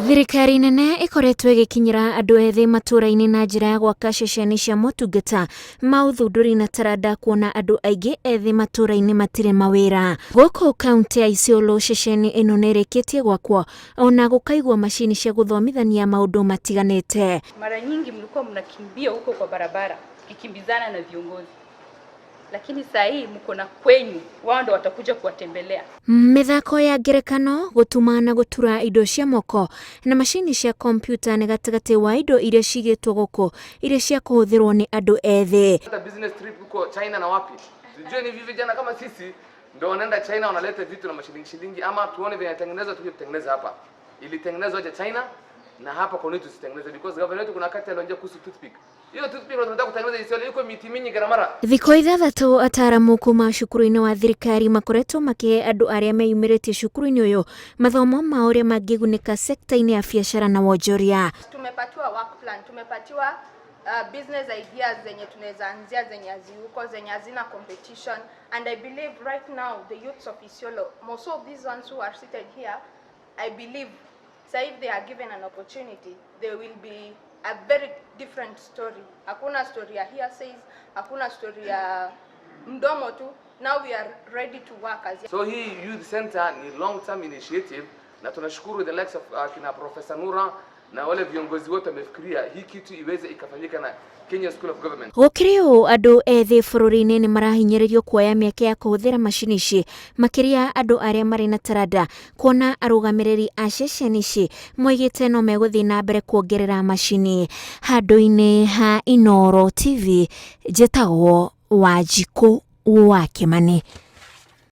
Thirikari nene ĩkoretwo ĩgĩkinyĩra andũ ethĩ matũũra-inĩ na njĩra ya gwaka ceceni cia motungata ma ũthundũri na taranda kuona andũ aingĩ ethĩ matũũra-inĩ matirĩ mawĩra. Gũkũ kaunti ya Isiolo ceceni ĩno nĩ ĩrĩkĩtie gwakwo ona gũkaigwo macini cia gũthomithania maũndũ matiganĩte. Mara nyingi mlikuwa mnakimbia huko kwa barabara kikimbizana na viongozi, lakini saa hii mko na kwenyu, wao ndo watakuja kuwatembelea. Mĩthako ya ngerekano, gũtuma na gũtura indo cia moko na macini cia kompiuta nĩ gatagatĩ wa indo iria cigĩtwo gũkũ iria cia kũhũthĩrwo nĩ andũ ethĩ. Hata business trip huko China na wapi, tujue ni vijana kama sisi ndio wanaenda China wanaleta vitu na mashilingi shilingi, ama tuone vile inatengenezwa tuje tutengeneze hapa. Ilitengenezwa aje China na hapa kwa nini tusitengeneze? Because governor wetu kuna wakati aliongea kuhusu toothpick. Hiyo toothpick ndio tunataka kutengeneza Isiolo, iko miti mingi Karamara. Thikũ ithathatũ ataaramu kuma cukuru-inĩ wa thirikari makoretwo makĩhe andũ arĩa meyumĩrĩtie cukuru-inĩ ũyũ mathomo ma ũrĩa mangĩgunĩka sekta-inĩ ya biacara na wonjoria. Tumepatiwa work plan, tumepatiwa business ideas zenye tunaweza anzia zenye haziuko zenye hazina competition, and I believe right now the youths of Isiolo, most of these ones who are seated here, I believe say if they are given an opportunity, there will be a very different story. Hakuna story ya hearsays, hakuna story ya mdomo tu. Now we are ready to work as So hii youth center ni long term initiative na tunashukuru the likes of kina Professor Nura na wale viongozi wote wamefikiria hii kitu iweze ikafanyika na Kenya School of Government. Gũkĩrĩ ũũ andũ ethĩ bũrũri-inĩ nĩ marahinyĩrĩrio kuoya mĩeke ya kũhũthĩra macini ici makĩria andũ arĩa marĩ na taranda kuona arũgamĩrĩri a ceceni ici moigĩte no megũthiĩ na mbere kuongerera macini handũ-inĩ ha Inooro TV. Njĩtagwo Wanjikũ wa Kĩmani.